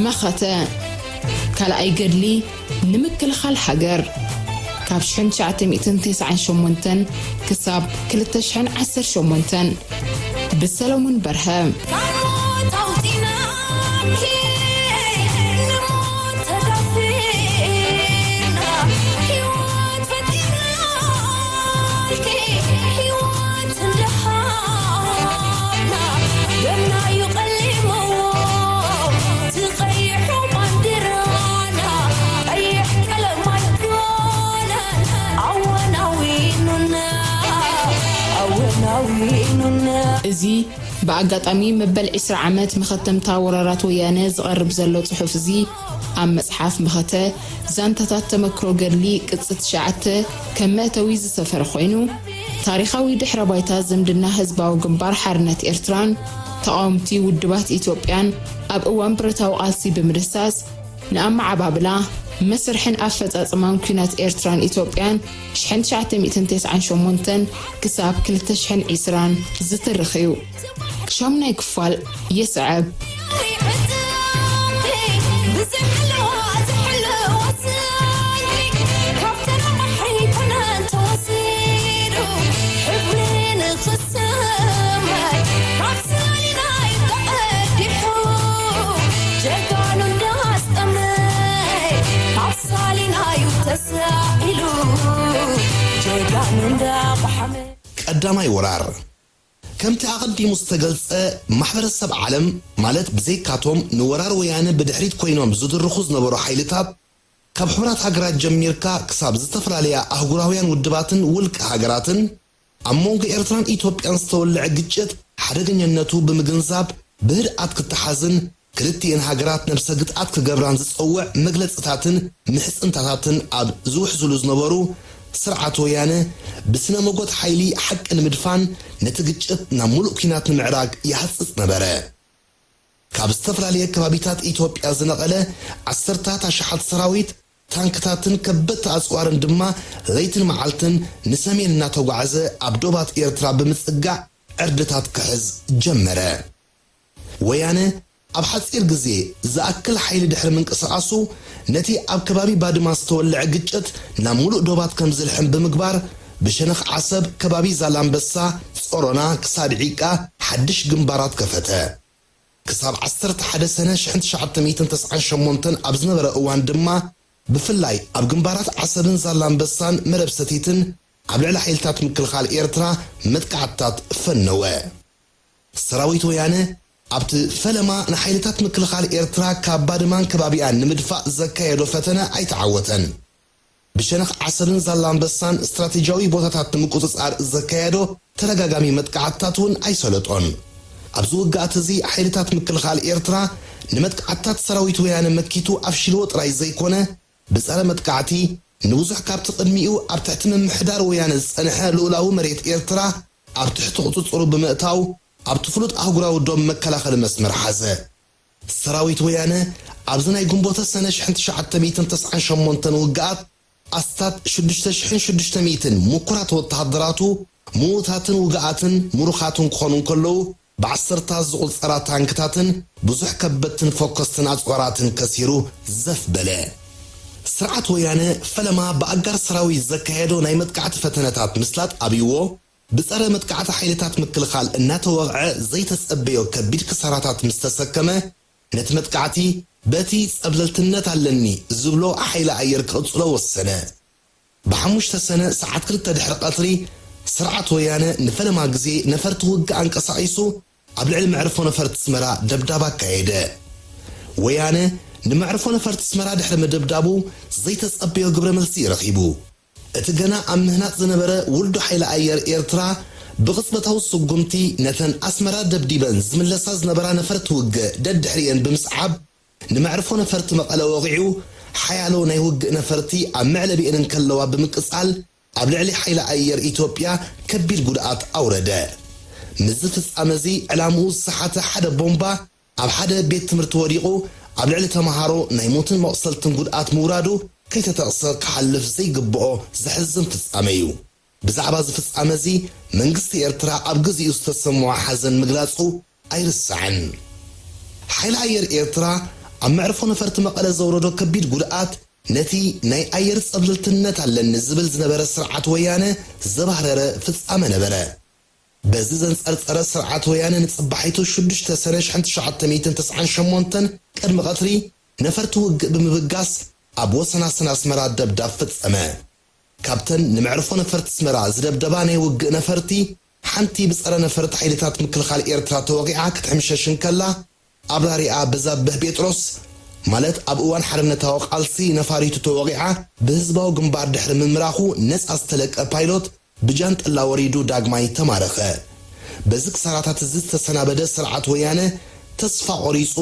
መኸተ ካልኣይ ገድሊ ንምክልኻል ሃገር ካብ ሽሕን ትሽዓተ ሚእትን ተስዓን ሸሞንተን ክሳብ ክልተ ሽሕን ዓሰርተ ሸሞንተን ብሰለሙን በርሀ። ካብ ሞት ኣውጺናኪ ንሞት ተዳፊና፣ ህይወት ፈጢርናልኪ፣ ህይወት እንድሃብና፣ ደምና እዩ ቀሊምዎ፣ እቲ ቀይሑ ባንዲራና፣ ቀይሕ ቀለም ኣይኮነን፣ ኣወናዊኑና፣ ኣወናዊኑና። እዚ ብኣጋጣሚ መበል ዕስራ ዓመት መኸተምታ ወራራት ወያነ ዝቐርብ ዘሎ ጽሑፍ እዚ፣ ኣብ መጽሓፍ መኸተ ዛንታታት ተመክሮ ገድሊ ቅጽ ትሽዓተ ከም መእተዊ ዝሰፈረ ኮይኑ፣ ታሪኻዊ ድሕረ ባይታ ዝምድና ህዝባዊ ግንባር ሓርነት ኤርትራን ተቓወምቲ ውድባት ኢትዮጵያን ኣብ እዋን ብረታዊ ቃልሲ ብምድህሳስ፣ ንኣመዓባብላ፣ መስርሕን ኣፈጻጽማን ኲናት ኤርትራን ኢትዮጵያን ሽሕን ትሽዓተ ሚእትን ተስዓን ሸሞንተን ክሳብ ክልተ ሽሕን ዕስራን ዝትርኽ እዩ። ሻሙናይ ክፋል ይስዕብ። ቀዳማይ ወራር። ከምቲ ኣቐዲሙ ዝተገልጸ፣ ማሕበረሰብ ዓለም፣ ማለት ብዘይካቶም ንወራር ወያነ ብድሕሪት ኮይኖም ዝድርኹ ዝነበሩ ሓይልታት፣ ካብ ሕቡራት ሃገራት ጀሚርካ ክሳብ ዝተፈላለያ ኣህጉራውያን ውድባትን ውልቀ ሃገራትን፣ ኣብ መንጎ ኤርትራን ኢትዮጵያን ዝተወልዐ ግጭት ሓደገኛነቱ ብምግንዛብ፣ ብህድኣት ክተሓዝን ክልቲኤን ሃገራት ነብሰ ግትኣት ክገብራን ዝጸውዕ መግለጽታትን ምሕጽንታታትን ኣብ ዝውሕዝሉ ዝነበሩ፣ ስርዓት ወያነ ብስነ መጎት ሓይሊ ሓቂ ንምድፋን ነቲ ግጭት ናብ ሙሉእ ኲናት ንምዕራግ ይሃጽጽ ነበረ። ካብ ዝተፈላለየ ከባቢታት ኢትዮጵያ ዝነቐለ ዓሰርታት ኣሽሓት ሰራዊት፣ ታንክታትን ከበድቲ ኣጽዋርን ድማ ለይትን መዓልትን ንሰሜን እናተጓዕዘ ኣብ ዶባት ኤርትራ ብምጽጋዕ ዕርድታት ክሕዝ ጀመረ። ወያነ ኣብ ሓጺር ግዜ ዝኣክል ሓይሊ ድሕሪ ምንቅስቓሱ፣ ነቲ ኣብ ከባቢ ባድማ ዝተወልዐ ግጭት ናብ ሙሉእ ዶባት ከም ዝልሕም ብምግባር፣ ብሸነኽ ዓሰብ ከባቢ ዛላምበሳ፣ ጾሮና ክሳድ ዒቃ ሓድሽ ግንባራት ከፈተ። ክሳብ ዓሰርተ ሓደ ሰነ ሽሕን ትሽዓተ ሚእትን ተስዓን ሸሞንተን ኣብ ዝነበረ እዋን ድማ፣ ብፍላይ ኣብ ግንባራት ዓሰብን ዛላምበሳን መረብ ሰቲትን ኣብ ልዕሊ ሓይልታት ምክልኻል ኤርትራ መጥቃዕትታት ፈነወ። ሰራዊት ወያነ ኣብቲ ፈለማ ንሓይልታት ምክልኻል ኤርትራ ካብ ባድማን ከባቢኣን ንምድፋእ ዘካየዶ ፈተነ ኣይተዓወተን። ብሸነኽ ዓሰብን ዛላምበሳን ስትራቴጂያዊ ቦታታት ንምቁጽጻር ዘካየዶ ተደጋጋሚ መጥቃዕትታት እውን ኣይሰለጦን። ኣብዚ ውግኣት እዚ ሓይልታት ምክልኻል ኤርትራ ንመጥቃዕትታት ሰራዊት ወያነ መኪቱ ኣፍሺልዎ ጥራይ ዘይኮነ፣ ብጸረ መጥቃዕቲ ንብዙሕ ካብቲ ቅድሚኡ ኣብ ትሕቲ ምምሕዳር ወያነ ዝጸንሐ ልኡላዊ መሬት ኤርትራ ኣብ ትሕቲ ቁጽጽሩ ብምእታው፣ ኣብቲ ፍሉጥ ኣህጉራዊ ዶብ መከላኸሊ መስመር ሓዘ። ሰራዊት ወያነ ኣብዚ ናይ ግንቦተ ሰነ ሽሕን ትሽዓተ ሚእትን ተስዓን ሸሞንተን ውግኣት ኣስታት ሽዱሽተ ሽሕን ሽዱሽተ ሚእትን ምኩራት ወተሃደራቱ ምዉታትን ውግኣትን ምሩኻትን ክኾኑ እንከለዉ፣ ብዓሰርታት ዝቑጸራ ታንክታትን ብዙሕ ከበድትን ፈኮስትን ኣጽዋራትን ከሲሩ ዘፍ በለ። ስርዓት ወያነ ፈለማ ብኣጋር ሰራዊት ዘካየዶ ናይ መጥቃዕቲ ፈተነታት ምስላጥ ኣብይዎ፣ ብጸረ መጥቃዕቲ ሓይልታት ምክልኻል እናተወቕዐ ዘይተጸበዮ ከቢድ ክሳራታት ምስ ተሰከመ፣ ነቲ መጥቃዕቲ በቲ ጸብለልትነት ኣለኒ ዝብሎ ሓይሊ ኣየር ክቕጽሎ ወሰነ። ብሓሙሽተ ሰነ ሰዓት ክልተ ድሕሪ ቀትሪ፣ ስርዓት ወያነ ንፈለማ ግዜ ነፈርቲ ውግእ ኣንቀሳቒሱ ኣብ ልዕሊ መዕርፎ ነፈርቲ ኣስመራ ደብዳብ ኣካየደ። ወያነ ንመዕርፎ ነፈርቲ ኣስመራ ድሕሪ ምድብዳቡ ዘይተጸበዮ ግብረ መልሲ እዩ ረኺቡ። እቲ ገና ኣብ ምህናጽ ዝነበረ ውልዶ ሓይሊ ኣየር ኤርትራ ብቕጽበታዊ ስጉምቲ ነተን ኣስመራ ደብዲበን ዝምለሳ ዝነበራ ነፈርቲ ውግእ ደድሕሪኤን ብምስዓብ ንመዕርፎ ነፈርቲ መቐለ ወቒዑ ሓያሎ ናይ ውግእ ነፈርቲ ኣብ መዕለቢኤን እንከለዋ ብምቅጻል ኣብ ልዕሊ ሓይሊ ኣየር ኢትዮጵያ ከቢድ ጉድኣት ኣውረደ። ምስዚ ፍጻመ እዚ ዕላምኡ ዝሰሓተ ሓደ ቦምባ ኣብ ሓደ ቤት ትምህርቲ ወዲቑ ኣብ ልዕሊ ተመሃሮ ናይ ሞትን መቑሰልትን ጉድኣት ምውራዱ ከይተጠቕሰ ክሓልፍ ዘይግብኦ ዘሕዝን ፍጻመ እዩ። ብዛዕባ እዚ ፍጻመ እዚ መንግስቲ ኤርትራ ኣብ ግዜኡ ዝተሰምዖ ሓዘን ምግላጹ ኣይርሳዕን። ሓይሊ ኣየር ኤርትራ ኣብ መዕርፎ ነፈርቲ መቐለ ዘውረዶ ከቢድ ጉድኣት ነቲ ናይ ኣየር ጸብለልትነት ኣለኒ ዝብል ዝነበረ ስርዓት ወያነ ዘባህረረ ፍጻመ ነበረ። በዚ ዘንጸርጸረ ስርዓት ወያነ ንጽባሒቱ ሽዱሽተ ሰነ ሽሕን ትሽዓተ ሚእትን ተስዓን ሸሞንተን ቅድሚ ቀትሪ ነፈርቲ ውግእ ብምብጋስ ኣብ ወሰናስን ኣስመራ ደብዳብ ፈጸመ። ካብተን ንመዕርፎ ነፈርቲ ኣስመራ ዝደብደባ ናይ ውግእ ነፈርቲ ሓንቲ ብጸረ ነፈርቲ ሓይልታት ምክልኻል ኤርትራ ተወቒዓ ክትሕምሸሽ እንከላ ኣብራሪኣ በዛብህ ጴጥሮስ ማለት ኣብ እዋን ሓርነታዊ ቃልሲ ነፋሪቱ ተወቒዓ ብህዝባዊ ግንባር ድሕሪ ምምራኹ ነጻ ዝተለቀ ፓይሎት ብጃንጥላ ወሪዱ ዳግማይ ተማረኸ። በዚ ክሳራታት እዚ ዝተሰናበደ ስርዓት ወያነ ተስፋ ቆሪጹ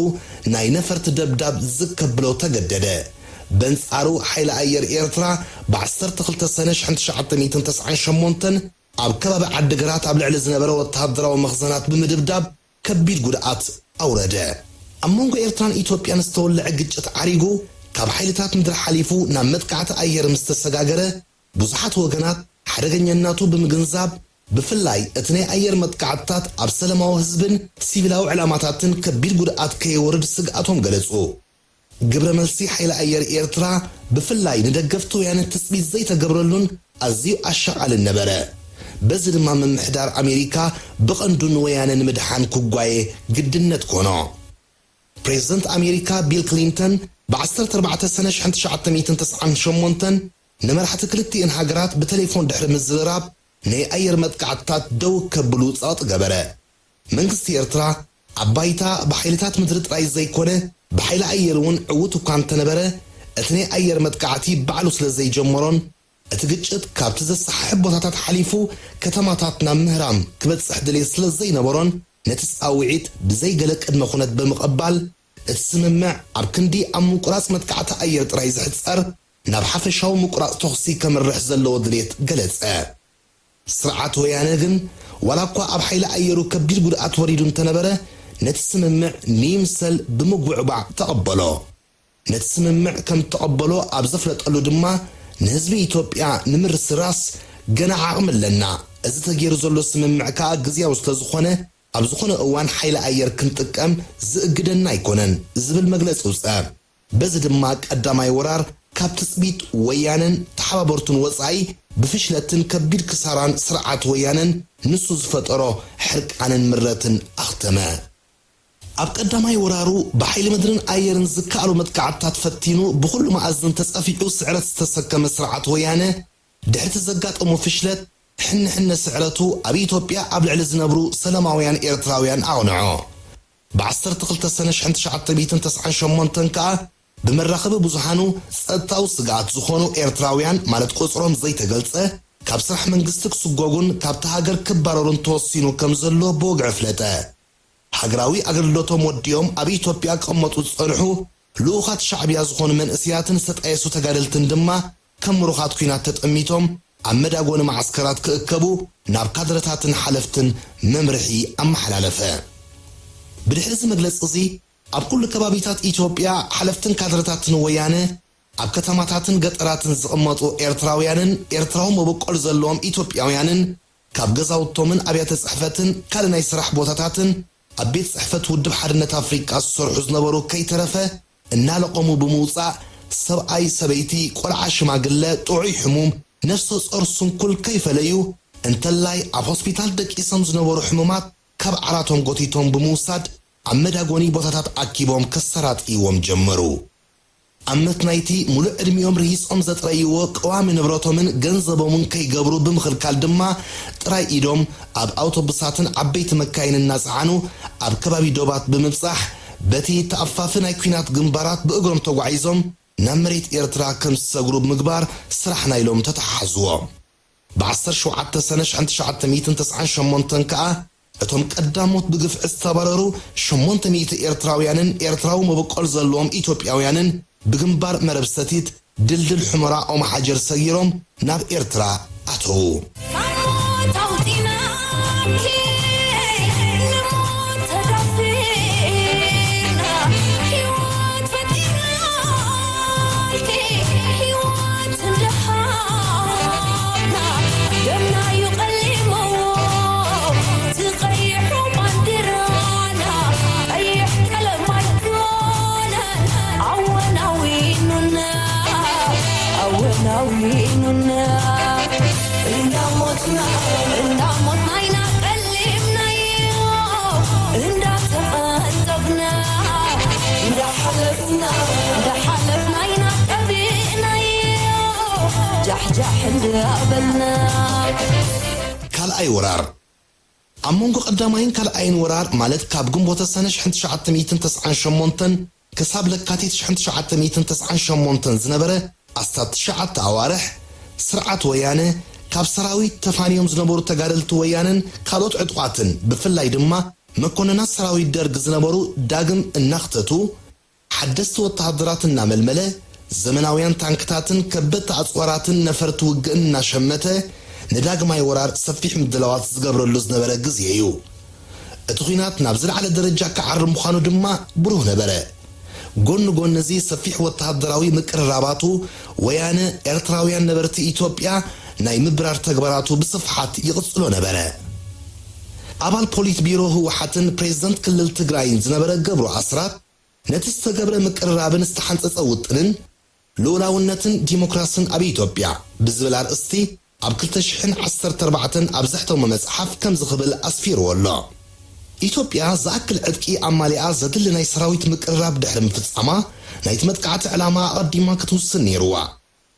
ናይ ነፈርቲ ደብዳብ ዝከብሎ ተገደደ። በንጻሩ ሓይሊ ኣየር ኤርትራ ብ12 ሰነ ሽሕን ትሽዓተ ሚእትን ተስዓን ሸሞንተን ኣብ ከባቢ ዓዲግራት ኣብ ልዕሊ ዝነበረ ወተሃደራዊ መኽዘናት ብምድብዳብ ከቢድ ጉድኣት ኣውረደ። ኣብ መንጎ ኤርትራን ኢትዮጵያን ዝተወልዐ ግጭት ዓሪጉ ካብ ሓይልታት ምድሪ ሓሊፉ ናብ መጥቃዕቲ ኣየር ምስ ተሰጋገረ ብዙሓት ወገናት ሓደገኛነቱ ብምግንዛብ ብፍላይ እቲ ናይ ኣየር መጥቃዕትታት ኣብ ሰለማዊ ህዝብን ሲቪላዊ ዕላማታትን ከቢድ ጉድኣት ከየወርድ ስግኣቶም ገለጹ። ግብረ መልሲ ሓይሊ ኣየር ኤርትራ ብፍላይ ንደገፍቲ ወያነ ትጽቢት ዘይተገብረሉን ኣዝዩ ኣሻቓልን ነበረ። በዚ ድማ ምምሕዳር ኣሜሪካ ብቐንዱ ንወያነ ንምድሓን ክጓየ ግድነት ኮኖ። ፕሬዝደንት ኣሜሪካ ቢል ክሊንተን ብ ዓሰርተ ኣርባዕተ ሰነ ሽሕን ትሽዓተ ሚእትን ተስዓን ሸሞንተን ንመራሕቲ ክልቲኤን ሃገራት ብቴሌፎን ድሕሪ ምዝርራብ ናይ ኣየር መጥቃዕትታት ደው ከብሉ ጸቕጢ ገበረ። መንግስቲ ኤርትራ ኣብ ባይታ ብሓይልታት ምድሪ ጥራይ ዘይኮነ ብሓይሊ ኣየር እውን ዕዉት እኳ እንተነበረ እቲ ናይ ኣየር መጥቃዕቲ ባዕሉ ስለ ዘይጀመሮን እቲ ግጭት ካብቲ ዘሰሓሕብ ቦታታት ሓሊፉ ከተማታት ናብ ምህራም ክበጽሕ ድሌት ስለ ዘይነበሮን ነቲ ጻውዒት ብዘይገለ ቅድመ ኩነት ብምቕባል እቲ ስምምዕ ኣብ ክንዲ ኣብ ምቁራጽ መጥቃዕቲ ኣየር ጥራይ ዝሕጸር ናብ ሓፈሻዊ ምቁራጽ ተኹሲ ከምርሕ ዘለዎ ድሌት ገለጸ። ስርዓት ወያነ ግን ዋላ እኳ ኣብ ሓይሊ ኣየሩ ከቢድ ጉድኣት ወሪዱ እንተነበረ ነቲ ስምምዕ ንይምሰል ብምጉዕባዕ ተቐበሎ። ነቲ ስምምዕ ከም እተቐበሎ ኣብ ዘፍለጠሉ ድማ ንህዝቢ ኢትዮጵያ ንምርስራስ ገና ዓቕሚ ኣለና፣ እዚ ተገይሩ ዘሎ ስምምዕ ከኣ ግዝያዊ ስለ ዝኾነ ኣብ ዝኾነ እዋን ሓይሊ ኣየር ክንጥቀም ዝእግደና ኣይኮነን ዝብል መግለጺ ኣውጽአ። በዚ ድማ ቀዳማይ ወራር ካብ ትጽቢት ወያነን ተሓባበርቱን ወጻኢ ብፍሽለትን ከቢድ ክሳራን ስርዓት ወያነን ንሱ ዝፈጠሮ ሕርቃንን ምረትን ኣኽተመ። ኣብ ቀዳማይ ወራሩ ብሓይሊ ምድርን ኣየርን ዝከኣሉ መጥቃዕትታት ፈቲኑ ብኹሉ መኣዝን ተጸፊዑ ስዕረት ዝተሰከመ ስርዓት ወያነ ድሕርቲ ዘጋጠሞ ፍሽለት ሕንሕነ ስዕረቱ ኣብ ኢትዮጵያ ኣብ ልዕሊ ዝነብሩ ሰላማውያን ኤርትራውያን ኣቕንዖ። ብ12 ሰነ ሽሕን ትሽዓተ ሚእትን ተስዓን ሸሞንተን ከኣ ብመራኸቢ ብዙሓኑ ጸጥታዊ ስግኣት ዝኾኑ ኤርትራውያን ማለት ቁጽሮም ዘይተገልጸ ካብ ስራሕ መንግስቲ ክስጎጉን ካብቲ ሃገር ክባረሩን ተወሲኑ ከም ዘሎ ብወግዒ ኣፍለጠ። ሃገራዊ ኣገልግሎቶም ወዲኦም ኣብ ኢትዮጵያ ክቕመጡ ዝጸንሑ ልኡኻት ሻዕብያ ዝኾኑ መንእሰያትን ዝተጣየሱ ተጋደልትን ድማ ከም ምሩኻት ኲናት ተጠሚቶም ኣብ መዳጎኒ መዓስከራት ክእከቡ ናብ ካድረታትን ሓለፍትን መምርሒ ኣመሓላለፈ። ብድሕሪ እዚ መግለጺ እዚ ኣብ ኩሉ ከባቢታት ኢትዮጵያ ሓለፍትን ካድረታትን ወያነ ኣብ ከተማታትን ገጠራትን ዝቕመጡ ኤርትራውያንን ኤርትራዊ መበቆል ዘለዎም ኢትዮጵያውያንን ካብ ገዛውቶምን ኣብያተ ጽሕፈትን ካልእ ናይ ስራሕ ቦታታትን ኣብ ቤት ጽሕፈት ውድብ ሓድነት ኣፍሪቃ ዝሰርሑ ዝነበሩ ከይተረፈ እናለቐሙ ብምውጻእ ሰብኣይ፣ ሰበይቲ፣ ቆልዓ፣ ሽማግለ፣ ጥዑይ፣ ሕሙም፣ ነፍሰ ጾር፣ ስንኩል ከይፈለዩ እንተላይ ኣብ ሆስፒታል ደቂሶም ዝነበሩ ሕሙማት ካብ ዓራቶም ጎቲቶም ብምውሳድ ኣብ መዳጎኒ ቦታታት ኣኪቦም ከሰራጥይዎም ጀመሩ። ኣመት ናይቲ ሙሉእ ዕድሚኦም ርሂጾም ዘጥረይዎ ቀዋሚ ንብረቶምን ገንዘቦምን ከይገብሩ ብምኽልካል ድማ ጥራይ ኢዶም ኣብ ኣውቶቡሳትን ዓበይቲ መካይን እናጸዓኑ ኣብ ከባቢ ዶባት ብምብጻሕ በቲ ተኣፋፊ ናይ ኲናት ግንባራት ብእግሮም ተጓዒዞም ናብ መሬት ኤርትራ ከም ዝሰግሩ ብምግባር ስራሕና ኢሎም ተተሓሕዝዎ። ብ ዓሰርተ ሸውዓተ ሰነ ሽሕን ትሽዓተ ሚእትን ተስዓን ሸሞንተን ከኣ እቶም ቀዳሞት ብግፍዒ ዝተባረሩ ሸሞንተ ሚእቲ ኤርትራውያንን ኤርትራዊ መበቆል ዘለዎም ኢትዮጵያውያንን ብግንባር መረብ ሰቲት ድልድል ሑመራ ኦምሓጀር ሰጊሮም ናብ ኤርትራ ኣተዉ። ካልኣይ ወራር። ኣብ መንጎ ቀዳማይን ካልኣይን ወራር፣ ማለት ካብ ግንቦተ ሰነ ሽሕን ትሽዓተ ሚእትን ተስዓን ሸሞንተን ክሳብ ለካቲት ሽሕን ትሽዓተ ሚእትን ተስዓን ሸሞንተን ዝነበረ ኣስታት ትሽዓተ ኣዋርሕ፣ ስርዓት ወያነ ካብ ሰራዊት ተፋንዮም ዝነበሩ ተጋደልቲ ወያነን ካልኦት ዕጡቓትን፣ ብፍላይ ድማ መኮንናት ሰራዊት ደርግ ዝነበሩ ዳግም እናኽተቱ፣ ሓደስቲ ወተሃደራት እናመልመለ፣ ዘመናውያን ታንክታትን ከበድቲ ኣጽዋራትን ነፈርቲ ውግእን እናሸመተ፣ ንዳግማይ ወራር ሰፊሕ ምድላዋት ዝገብረሉ ዝነበረ ግዜ እዩ። እቲ ኲናት ናብ ዝለዓለ ደረጃ ክዓርብ ምዃኑ ድማ ብሩህ ነበረ። ጎኒ ጎኒ እዚ ሰፊሕ ወተሃደራዊ ምቅርራባቱ፣ ወያነ ኤርትራውያን ነበርቲ ኢትዮጵያ ናይ ምብራር ተግባራቱ ብስፍሓት ይቕጽሎ ነበረ። ኣባል ፖሊት ቢሮ ህወሓትን ፕሬዝደንት ክልል ትግራይን ዝነበረ ገብሩ ኣስራት፣ ነቲ ዝተገብረ ምቅርራብን ዝተሓንጸጸ ውጥንን፣ ልኡላውነትን ዲሞክራስን ኣብ ኢትዮጵያ ብዝብል ኣርእስቲ ኣብ ክልተ ሽሕን ዓሰርተ ኣርባዕተን ኣብ ዘሕተሞ መጽሓፍ ከምዚ ክብል ኣስፊርዎ ኣሎ። ኢትዮጵያ ዝኣክል ዕጥቂ ኣማሊኣ ዘድሊ ናይ ሰራዊት ምቅርራብ ድሕሪ ምፍጻማ፣ ናይቲ መጥቃዕቲ ዕላማ ኣቐዲማ ክትውስን ነይርዋ።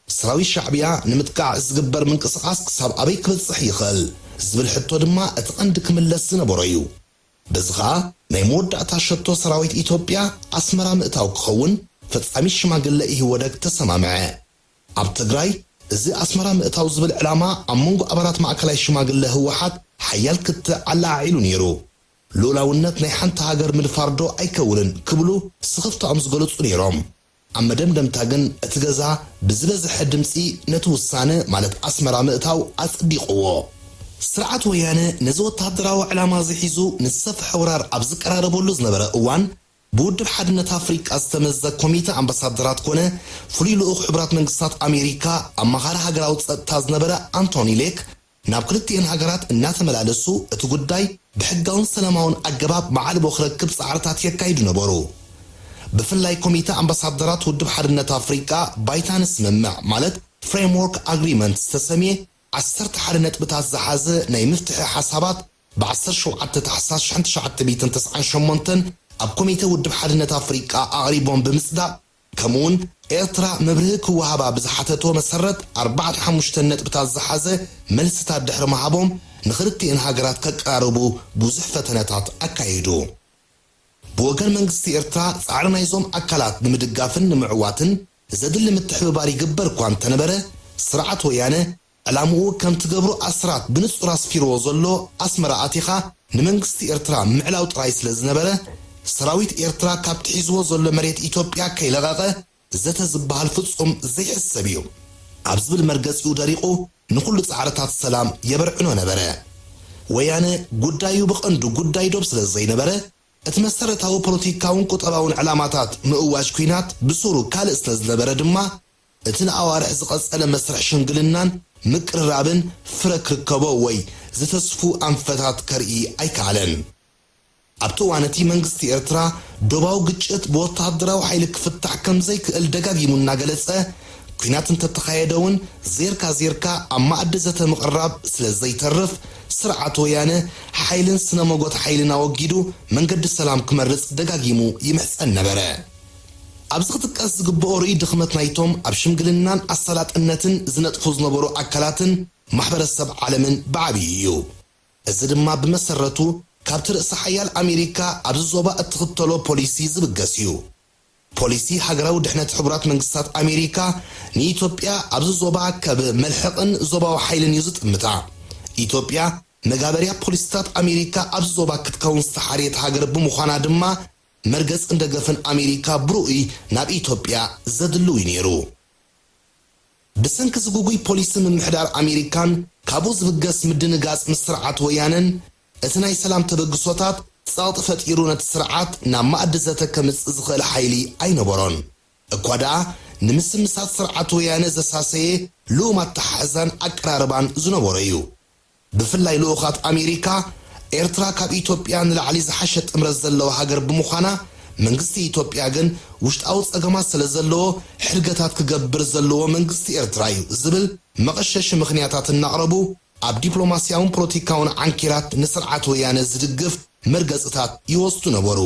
ሰራዊት ሻዕብያ ንምጥቃዕ ዝግበር ምንቅስቓስ ክሳብ ኣበይ ክበጽሕ ይኽእል ዝብል ሕቶ ድማ እቲ ቀንዲ ክምለስ ዝነበሮ እዩ። በዚ ኸኣ ናይ መወዳእታ ሸቶ ሰራዊት ኢትዮጵያ ኣስመራ ምእታው ክኸውን ፈጻሚት ሽማግለ ኢህወደግ ተሰማምዐ። ኣብ ትግራይ እዚ ኣስመራ ምእታው ዝብል ዕላማ ኣብ መንጎ ኣባላት ማእከላይ ሽማግለ ህወሓት ሓያል ክትዕ ኣለዓዒሉ ነይሩ። ልኡላውነት ናይ ሓንቲ ሃገር ምድፋር ዶ ኣይከውንን ክብሉ ስኽፍታኦም ዝገለጹ ነይሮም። ኣብ መደምደምታ ግን እቲ ገዛ ብዝበዝሐ ድምጺ ነቲ ውሳነ፣ ማለት ኣስመራ ምእታው፣ ኣጽዲቕዎ። ስርዓት ወያነ ነዚ ወተሃደራዊ ዕላማ እዚ ሒዙ ንዝሰፍሐ ወራር ኣብ ዝቀራረበሉ ዝነበረ እዋን፣ ብውድብ ሓድነት ኣፍሪቃ ዝተመዘ ኮሚተ ኣምባሳደራት ኮነ ፍሉይ ልኡኽ ሕቡራት መንግስታት ኣሜሪካ ኣማኻሪ ሃገራዊ ጸጥታ ዝነበረ ኣንቶኒ ሌክ፣ ናብ ክልቲኤን ሃገራት እናተመላለሱ እቲ ጉዳይ ብሕጋውን ሰላማውን ኣገባብ መዓልቦ ክረክብ ጻዕርታት የካይዱ ነበሩ። ብፍላይ ኮሚተ ኣምባሳደራት ውድብ ሓድነት ኣፍሪቃ ባይታ ንስምምዕ፣ ማለት ፍሬምዎርክ ኣግሪመንት ዝተሰምየ ዓሰርተ ሓደ ነጥብታት ዝሓዘ ናይ ምፍትሒ ሓሳባት ብዓሰርተ ሸውዓተ ታሕሳስ ሽሕን ትሽዓተ ሚእትን ተስዓን ሸሞንተን ኣብ ኮሚተ ውድብ ሓድነት ኣፍሪቃ ኣቕሪቦም ብምጽዳቕ፣ ከምኡውን ኤርትራ መብርሂ ክወሃባ ብዝሓተቶ መሰረት ኣርባዓን ሓሙሽተን ነጥብታት ዝሓዘ መልስታት ድሕሪ ምሃቦም፣ ንኽልቲኤን ሃገራት ከቀራርቡ ብዙሕ ፈተነታት ኣካየዱ። ብወገን መንግስቲ ኤርትራ ጻዕሪ ናይዞም ኣካላት ንምድጋፍን ንምዕዋትን ዘድሊ ምትሕብባር ይግበር እኳ እንተነበረ፣ ስርዓት ወያነ ዕላምኡ ከምቲ ገብሩ ኣስራት ብንጹር ኣስፊርዎ ዘሎ ኣስመራ ኣቲኻ ንመንግስቲ ኤርትራ ምዕላው ጥራይ ስለ ዝነበረ፣ ሰራዊት ኤርትራ ካብቲ ሒዝዎ ዘሎ መሬት ኢትዮጵያ ከይለቐቐ ዘተ ዝበሃል ፍጹም ዘይሕሰብ እዩ ኣብ ዝብል መርገጺኡ ደሪቑ ንኹሉ ጻዕርታት ሰላም የበርዕኖ ነበረ። ወያነ ጉዳዩ ብቐንዱ ጉዳይ ዶብ ስለ ዘይነበረ፣ እቲ መሰረታዊ ፖለቲካውን ቁጠባውን ዕላማታት ምእዋጅ ኲናት ብሱሩ ካልእ ስለ ዝነበረ ድማ፣ እቲ ንኣዋርሕ ዝቐጸለ መስርሕ ሽምግልናን ምቅርራብን ፍረ ክርከቦ ወይ ዝተስፉ ኣንፈታት ከርኢ ኣይከኣለን። ኣብቲ እዋን እቲ መንግስቲ ኤርትራ ዶባዊ ግጭት ብወተሃደራዊ ሓይሊ ክፍታሕ ከም ዘይክእል ደጋጊሙ እናገለጸ፣ ኲናት እንተተኻየደ እውን ዜርካ ዜርካ ኣብ መኣዲ ዘተ ምቕራብ ስለ ዘይተርፍ፣ ስርዓት ወያነ ሓይልን ስነ መጎት ሓይልን ኣወጊዱ መንገዲ ሰላም ክመርጽ ደጋጊሙ ይምሕጸን ነበረ። ኣብዚ ክጥቀስ ዝግብኦ ርእይ ድኽመት ናይቶም ኣብ ሽምግልናን ኣሳላጥነትን ዝነጥፉ ዝነበሩ ኣካላትን ማሕበረሰብ ዓለምን ብዓብዩ እዩ። እዚ ድማ ብመሰረቱ ካብቲ ርእሰ ሓያል ኣሜሪካ ኣብዚ ዞባ እትኽተሎ ፖሊሲ ዝብገስ እዩ። ፖሊሲ ሃገራዊ ድሕነት ሕቡራት መንግስታት ኣሜሪካ ንኢትዮጵያ ኣብዚ ዞባ ከም መልሕቕን ዞባዊ ሓይልን እዩ ዝጥምታ። ኢትዮጵያ መጋበርያ ፖሊሲታት ኣሜሪካ ኣብዚ ዞባ ክትከውን ዝተሓርየት ሃገር ብምዃና ድማ መርገጽን ደገፍን ኣሜሪካ ብርኡይ ናብ ኢትዮጵያ ዘድልው እዩ ነይሩ። ብሰንኪ ዝጉጉይ ፖሊሲ ምምሕዳር ኣሜሪካን ካብኡ ዝብገስ ምድንጋጽ ምስ ስርዓት ወያነን እቲ ናይ ሰላም ተበግሶታት ጸቕጢ ፈጢሩ ነቲ ስርዓት ናብ መኣዲ ዘተ ከምጽእ ዝኽእል ሓይሊ ኣይነበሮን። እኳ ደኣ ንምስምሳት ስርዓት ወያነ ዘሳሰየ ልኡም ኣተሓሕዛን ኣቀራርባን ዝነበሮ እዩ። ብፍላይ ልኡኻት ኣሜሪካ፣ ኤርትራ ካብ ኢትዮጵያ ንላዕሊ ዝሓሸ ጥምረት ዘለዋ ሃገር ብምዃና፣ መንግስቲ ኢትዮጵያ ግን ውሽጣዊ ጸገማት ስለ ዘለዎ፣ ሕድገታት ክገብር ዘለዎ መንግስቲ ኤርትራ እዩ ዝብል መቐሸሺ ምኽንያታት እናቕረቡ፣ ኣብ ዲፕሎማስያውን ፖለቲካውን ዓንኬላት ንስርዓት ወያነ ዝድግፍ መርገጽታት ይወስዱ ነበሩ።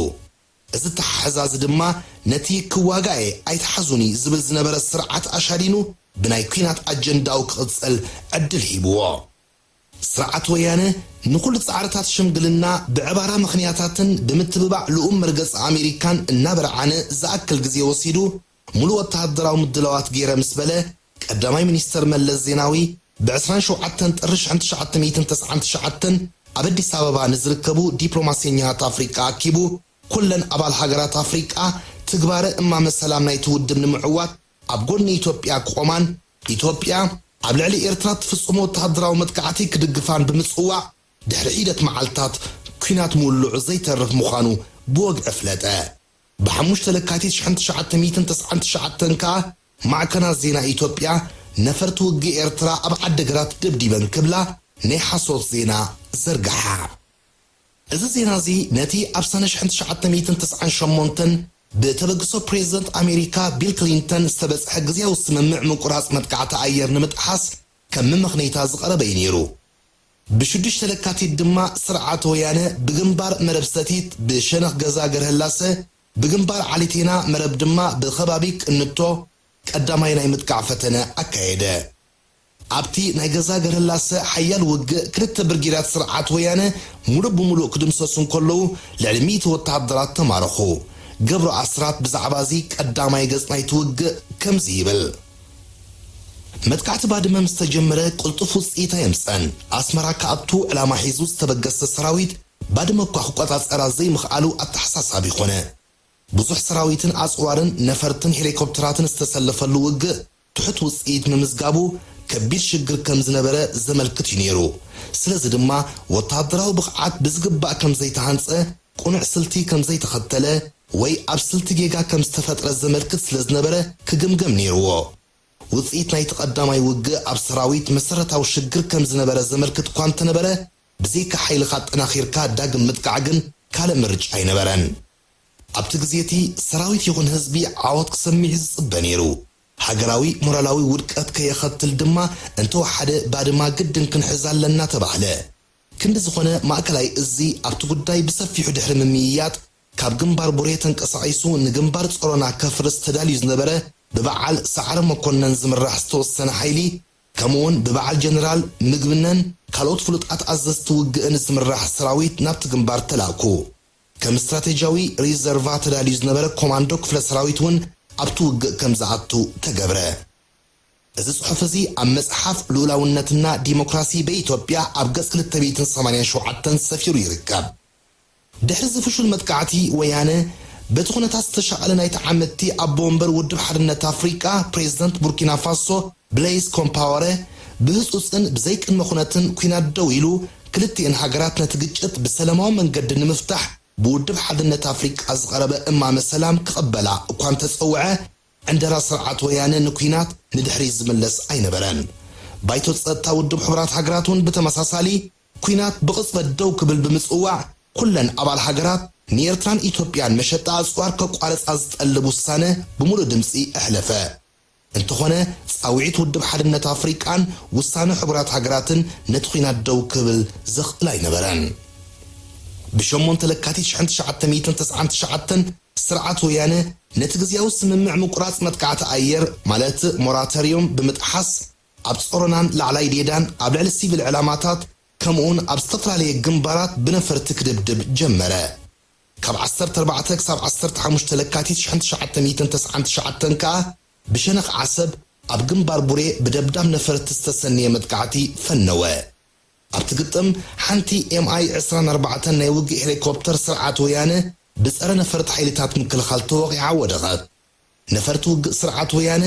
እዚ ኣተሓሕዛ እዚ ድማ ነቲ ክዋጋእ እየ ኣይትሓዙኒ ዝብል ዝነበረ ስርዓት ኣሻዲኑ፣ ብናይ ኲናት ኣጀንዳኡ ክቕጽል ዕድል ሂብዎ። ስርዓት ወያነ ንኹሉ ጻዕርታት ሽምግልና ብዕባራ ምኽንያታትን ብምትብባዕ ልኡም መርገጺ ኣሜሪካን እናበርዓነ ዝኣክል ግዜ ወሲዱ፣ ሙሉእ ወተሃደራዊ ምድላዋት ገይረ ምስ በለ፣ ቀዳማይ ሚኒስተር መለስ ዜናዊ ብ ዕስራን ሸውዓተን ጥሪ ሽሕን ትሽዓተ ሚእትን ተስዓን ትሽዓተን ኣብ ኣዲስ ኣበባ ንዝርከቡ ዲፕሎማሰኛታት ኣፍሪቃ ኣኪቡ፣ ኩለን ኣባል ሃገራት ኣፍሪቃ ትግባረ እማመ ሰላም ናይቲ ውድብ ንምዕዋት ኣብ ጎኒ ኢትዮጵያ ክቖማን፣ ኢትዮጵያ ኣብ ልዕሊ ኤርትራ ትፍጽሞ ወተሃደራዊ መጥቃዕቲ ክድግፋን ብምጽዋዕ፣ ድሕሪ ሒደት መዓልታት ኲናት ምውልዑ ዘይተርፍ ምዃኑ ብወግዒ ኣፍለጠ። ብ ሓሙሽተ ለካቲት ሽሕን ትሽዓተ ሚእትን ተስዓን ትሽዓተን ከኣ ማዕከናት ዜና ኢትዮጵያ፣ ነፈርቲ ውግእ ኤርትራ ኣብ ዓዲግራት ደብዲበን ክብላ ናይ ሓሶት ዜና ዘርግሓ። እዚ ዜና እዚ ነቲ ኣብ ሰነ ሽሕን ትሽዓተ ሚእትን ተስዓን ሸሞንተን ብተበግሶ ፕሬዝደንት ኣሜሪካ ቢል ክሊንተን ዝተበጽሐ ግዝያዊ ስምምዕ ምቁራጽ መጥቃዕቲ ኣየር ንምጥሓስ ከም መመኽነይታ ዝቐረበ እዩ ነይሩ። ብሽዱሽተ ለካቲት ድማ ስርዓት ወያነ ብግንባር መረብ ሰቲት ብሸነኽ ገዛ ገርህላሰ፣ ብግንባር ዓሊቴና መረብ ድማ ብኸባቢ ቅንቶ ቀዳማይ ናይ ምጥቃዕ ፈተነ ኣካየደ። ኣብቲ ናይ ገዛ ገርህላሰ ሓያል ውግእ ክልተ ብርጌዳት ስርዓት ወያነ ሙሉእ ብሙሉእ ክድምሰሱ እንከለዉ፣ ልዕሊ ሚእቲ ወተሃደራት ተማረኹ። ገብሩ ኣስራት ብዛዕባ እዚ ቀዳማይ ገጽ ናይቲ ውግእ ከምዚ ይብል። መጥቃዕቲ ባድመ ምስ ተጀመረ ቅልጡፍ ውጽኢት ኣየምጸን። ኣስመራ ክኣቱ ዕላማ ሒዙ ዝተበገሰ ሰራዊት ባድመ እኳ ክቆጻጸራ ዘይምኽኣሉ ኣተሓሳሳቢ ኾነ። ብዙሕ ሰራዊትን ኣጽዋርን ነፈርትን ሄሊኮፕተራትን ዝተሰለፈሉ ውግእ ትሑት ውጽኢት ምምዝጋቡ ከቢድ ሽግር ከም ዝነበረ ዘመልክት እዩ ነይሩ። ስለዚ ድማ ወተሃደራዊ ብቕዓት ብዝግባእ ከም ዘይተሃንጸ፣ ቅኑዕ ስልቲ ከም ዘይተኸተለ ወይ ኣብ ስልቲ ጌጋ ከም ዝተፈጥረ ዘመልክት ስለ ዝነበረ ክግምገም ነይርዎ። ውጽኢት ናይቲ ቀዳማይ ውግእ ኣብ ሰራዊት መሰረታዊ ሽግር ከም ዝነበረ ዘመልክት እኳ እንተነበረ፣ ብዘይካ ሓይልኻ ኣጠናኺርካ ዳግም ምጥቃዕ ግን ካልእ ምርጫ ኣይነበረን። ኣብቲ ግዜ እቲ ሰራዊት ይኹን ህዝቢ ዓወት ክሰምዕ እዩ ዝጽበ ነይሩ። ሃገራዊ ሞራላዊ ውድቀት ከየኸትል ድማ እንተወሓደ ባድማ ግድን ክንሕዝ ኣለና ተባህለ። ክንዲ ዝኾነ ማእከላይ እዚ ኣብቲ ጉዳይ ብሰፊሑ ድሕሪ ምምይያጥ ካብ ግንባር ቡሬ ተንቀሳቒሱ ንግንባር ጾሮና ከፍርስ ተዳልዩ ዝነበረ ብበዓል ሰዓረ መኮነን ዝምራሕ ዝተወሰነ ሓይሊ ከምኡውን ብበዓል ጀነራል ምግብነን ካልኦት ፍሉጣት ኣዘዝቲ ውግእን ዝምራሕ ሰራዊት ናብቲ ግንባር ተላእኩ። ከም ስትራቴጂያዊ ሪዘርቫ ተዳልዩ ዝነበረ ኮማንዶ ክፍለ ሰራዊት እውን ኣብቲ ውግእ ከም ዝኣቱ ተገብረ። እዚ ጽሑፍ እዚ ኣብ መጽሓፍ ልኡላውነትና ዲሞክራሲ በኢትዮጵያ ኣብ ገጽ ክልተ ሚእትን ሰማንያን ሸውዓተን ሰፊሩ ይርከብ። ድሕሪ እዚ ፍሹል መጥቃዕቲ ወያነ፣ በቲ ኩነታት ዝተሻቐለ ናይ ተዓመድቲ ኣቦ ወንበር ውድብ ሓድነት ኣፍሪቃ ፕሬዝደንት ቡርኪና ፋሶ ብሌይዝ ኮምፓወረ ብህጹጽን ብዘይቅድመ ኩነትን ኲናት ደው ኢሉ፣ ክልቲኤን ሃገራት ነቲ ግጭት ብሰላማዊ መንገዲ ንምፍታሕ ብውድብ ሓድነት ኣፍሪቃ ዝቐረበ እማመ ሰላም ክቕበላ እኳ እንተጸውዐ፣ ዕንደራ ስርዓት ወያነ ንኲናት ንድሕሪት ዝምለስ ኣይነበረን። ባይቶ ጸጥታ ውድብ ሕቡራት ሃገራት እውን ብተመሳሳሊ ኲናት ብቕጽበት ደው ክብል ብምጽዋዕ፣ ኩለን ኣባል ሃገራት ንኤርትራን ኢትዮጵያን መሸጣ ኣጽዋር ከቋርጻ ዝጠልብ ውሳነ ብምሉእ ድምጺ ኣሕለፈ። እንተኾነ፣ ጻውዒት ውድብ ሓድነት ኣፍሪቃን ውሳነ ሕቡራት ሃገራትን ነቲ ኲናት ደው ክብል ዘኽእል ኣይነበረን። ብ ሸሞንተ ለካቲት ሽሕን ትሽዓተ ሚእትን ተስዓን ትሽዓተን ስርዓት ወያነ ነቲ ግዝያዊ ስምምዕ ምቁራጽ መጥቃዕቲ ኣየር፣ ማለት ሞራተርዮም ብምጥሓስ፣ ኣብ ጾሮናን ላዕላይ ዴዳን ኣብ ልዕሊ ሲቪል ዕላማታት፣ ከምኡውን ኣብ ዝተፈላለየ ግንባራት ብነፈርቲ ክድብድብ ጀመረ። ካብ ዓሰርተ ኣርባዕተ ክሳብ ዓሰርተ ሓሙሽተ ለካቲት ሽሕን ትሽዓተ ሚእትን ተስዓን ትሽዓተን ከኣ ብሸነኽ ዓሰብ ኣብ ግንባር ቡሬ ብደብዳብ ነፈርቲ ዝተሰነየ መጥቃዕቲ ፈነወ። ኣብቲ ግጥም፣ ሓንቲ ኤምኣይ ዕስራን ኣርባዕተን ናይ ውግእ ሄሊኮፕተር ስርዓት ወያነ ብጸረ ነፈርቲ ሓይልታት ምክልኻል ተወቒዓ ወደቐት። ነፈርቲ ውግእ ስርዓት ወያነ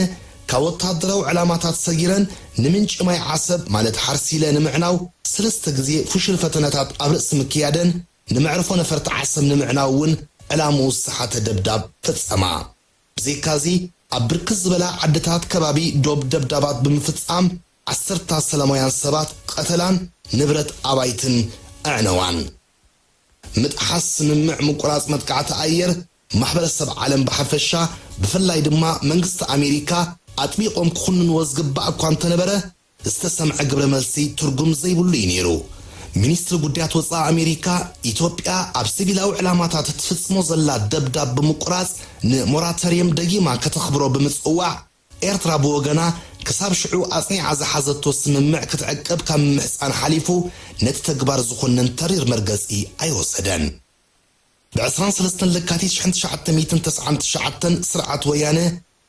ካብ ወተሃደራዊ ዕላማታት ሰጊረን ንምንጪ ማይ ዓሰብ፣ ማለት ሓርሲለ፣ ንምዕናው ሰለስተ ግዜ ፍሹል ፈተነታት ኣብ ርእሲ ምክያደን፣ ንመዕርፎ ነፈርቲ ዓሰብ ንምዕናው እውን ዕላምኡ ዝሰሓተ ደብዳብ ፈጸማ። ብዘይካዚ፣ ኣብ ብርክት ዝበላ ዓድታት ከባቢ ዶብ ደብዳባት ብምፍጻም፣ ዓሰርታት ሰላማውያን ሰባት ቀተላን ንብረት ኣባይትን ኣዕነዋን። ምጥሓስ ስምምዕ ምቁራጽ መጥቃዕቲ ኣየር፣ ማሕበረሰብ ዓለም ብሓፈሻ፣ ብፍላይ ድማ መንግስቲ ኣሜሪካ ኣጥቢቖም ክኹንንዎ ዝግባእ እኳ እንተነበረ፣ ዝተሰምዐ ግብረ መልሲ ትርጉም ዘይብሉ እዩ ነይሩ። ሚኒስትሪ ጉዳያት ወጻኢ ኣሜሪካ፣ ኢትዮጵያ ኣብ ሲቪላዊ ዕላማታት እትፍጽሞ ዘላ ደብዳብ ብምቁራጽ ንሞራተርየም ደጊማ ከተኽብሮ ብምጽዋዕ፣ ኤርትራ ብወገና ክሳብ ሽዑ ኣጽኒዓ ዝሓዘቶ ስምምዕ ክትዕቅብ ካብ ምምሕጻን ሓሊፉ ነቲ ተግባር ዝኾነን ተሪር መርገጺ ኣይወሰደን። ብ ዕስራን ሰለስተን ለካቲት ሽሕን ትሽዓተ ሚእትን ተስዓን ትሽዓተን ስርዓት ወያነ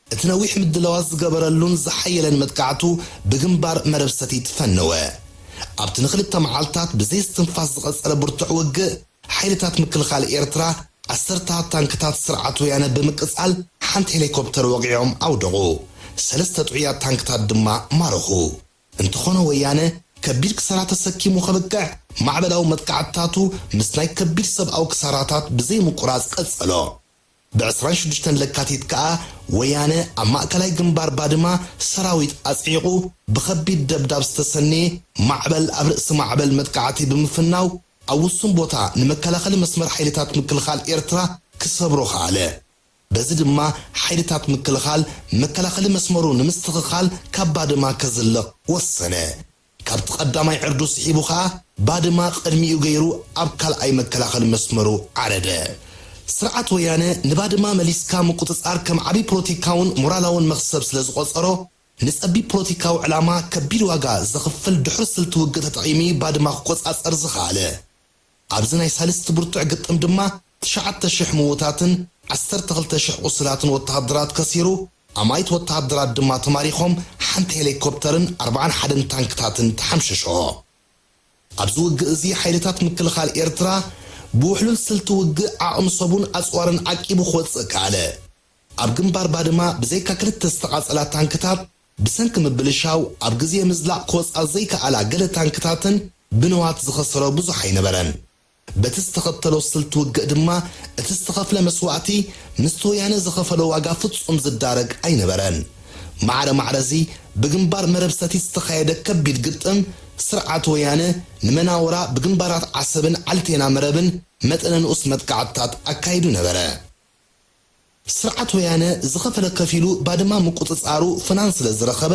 እቲ ነዊሕ ምድላዋት ዝገበረሉን ዝሓየለን መጥቃዕቱ ብግንባር መረብ ሰቲት ፈነወ። ኣብቲ ንኽልተ መዓልታት ብዘይ እስትንፋስ ዝቐጸለ ብርቱዕ ውግእ፣ ሓይልታት ምክልኻል ኤርትራ ዓሰርተታት ታንክታት ስርዓት ወያነ ብምቅጻል ሓንቲ ሄሊኮፕተር ወቒዖም ኣውደቑ። ሰለስተ ጥዑያት ታንክታት ድማ ማረኹ። እንተኾነ ወያነ ከቢድ ክሳራ ተሰኪሙ ከብቅዕ ማዕበላዊ መጥቃዕትታቱ ምስ ናይ ከቢድ ሰብኣዊ ክሳራታት ብዘይ ምቁራጽ ቀጸሎ። ብ ዕስራን ሽዱሽተን ለካቲት ከኣ ወያነ ኣብ ማእከላይ ግንባር ባድማ ሰራዊት ኣጽዒቑ ብኸቢድ ደብዳብ ዝተሰነየ ማዕበል ኣብ ርእሲ ማዕበል መጥቃዕቲ ብምፍናው ኣብ ውሱን ቦታ ንመከላኸሊ መስመር ሓይልታት ምክልኻል ኤርትራ ክሰብሮ ከኣለ። በዚ ድማ ሓይልታት ምክልኻል መከላኸሊ መስመሩ ንምስትኽኻል ካብ ባድማ ከዝልቕ ወሰነ። ካብቲ ቀዳማይ ዕርዱ ስሒቡ ኸኣ ባድማ ቅድሚኡ ገይሩ ኣብ ካልኣይ መከላኸሊ መስመሩ ዓረደ። ስርዓት ወያነ ንባድማ መሊስካ ምቁጽጻር ከም ዓቢ ፖለቲካውን ሞራላውን መኽሰብ ስለ ዝቖጸሮ፣ ንጸቢብ ፖለቲካዊ ዕላማ ከቢድ ዋጋ ዘኽፍል ድሑር ስልቲ ውግእ ተጠቒሙ ባድማ ክቆጻጸር ዝኸኣለ። ኣብዚ ናይ ሳልስቲ ብርቱዕ ግጥም ድማ ትሽዓተ ሽሕ ምዉታትን ዓሰርተ ክልተ ሽሕ ቁስላትን ወተሃደራት ከሲሩ፣ ኣማኢት ወተሃደራት ድማ ተማሪኾም፣ ሓንቲ ሄሊኮፕተርን ኣርብዓን ሓደን ታንክታትን ተሓምሸሽኦ። ኣብዚ ውግእ እዚ ሓይልታት ምክልኻል ኤርትራ ብውሕሉል ስልቲ ውግእ ዓቕሚ ሰቡን ኣጽዋርን ዓቂቡ ክወጽእ ከኣለ። ኣብ ግንባር ባድማ ብዘይካ ክልተ ዝተቓጸላ ታንክታት፣ ብሰንኪ ምብልሻው ኣብ ግዜ ምዝላቕ ክወጻ ዘይከኣላ ገለ ታንክታትን ብንዋት ዝኸሰሮ ብዙሕ ኣይነበረን። በቲ ዝተኸተሎ ስልቲ ውግእ ድማ እቲ ዝተኸፍለ መስዋእቲ ምስቲ ወያነ ዝኸፈሎ ዋጋ ፍጹም ዝዳረግ ኣይነበረን። ማዕረ ማዕረ እዚ ብግንባር መረብ ሰቲት ዝተኻየደ ከቢድ ግጥም ስርዓት ወያነ ንመናውራ ብግንባራት ዓሰብን ዓልቴና መረብን መጠነ ንኡስ መጥቃዕትታት ኣካይዱ ነበረ። ስርዓት ወያነ ዝኸፈለ ከፊሉ ባድማ ምቁጽጻሩ ፍናን ስለ ዝረኸበ፣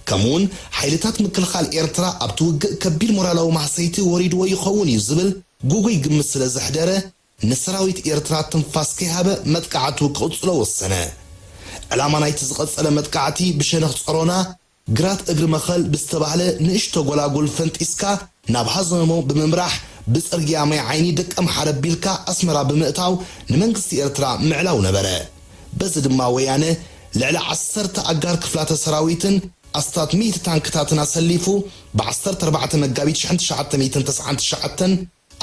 ከምኡውን ሓይልታት ምክልኻል ኤርትራ ኣብቲ ውግእ ከቢድ ሞራላዊ ማህሰይቲ ወሪድዎ ይኸውን እዩ ዝብል ግጉይ ግምት ስለ ዘሕደረ፣ ንሰራዊት ኤርትራ ትንፋስ ከይሃበ መጥቃዕቱ ክቕጽሎ ወሰነ። ዕላማ ናይቲ ዝቐጸለ መጥቃዕቲ ብሸነኽ ጸሮና፣ ግራት እግሪ መኸል ብዝተባህለ ንእሽቶ ጎላጉል ፈንጢስካ ናብ ሃዘሞ ብምምራሕ፣ ብጽርግያ ማይ ዓይኒ ደቀምሓረ ኣቢልካ ኣስመራ ብምእታው ንመንግስቲ ኤርትራ ምዕላው ነበረ። በዚ ድማ ወያነ ልዕሊ ዓሰርተ ኣጋር ክፍላተ ሰራዊትን ኣስታት ሚእቲ ታንክታትን ኣሰሊፉ፣ ብ ዓሰርተ ኣርባዕተ መጋቢት ሽሕን ትሽዓተ ሚእትን ተስዓን ትሽዓተን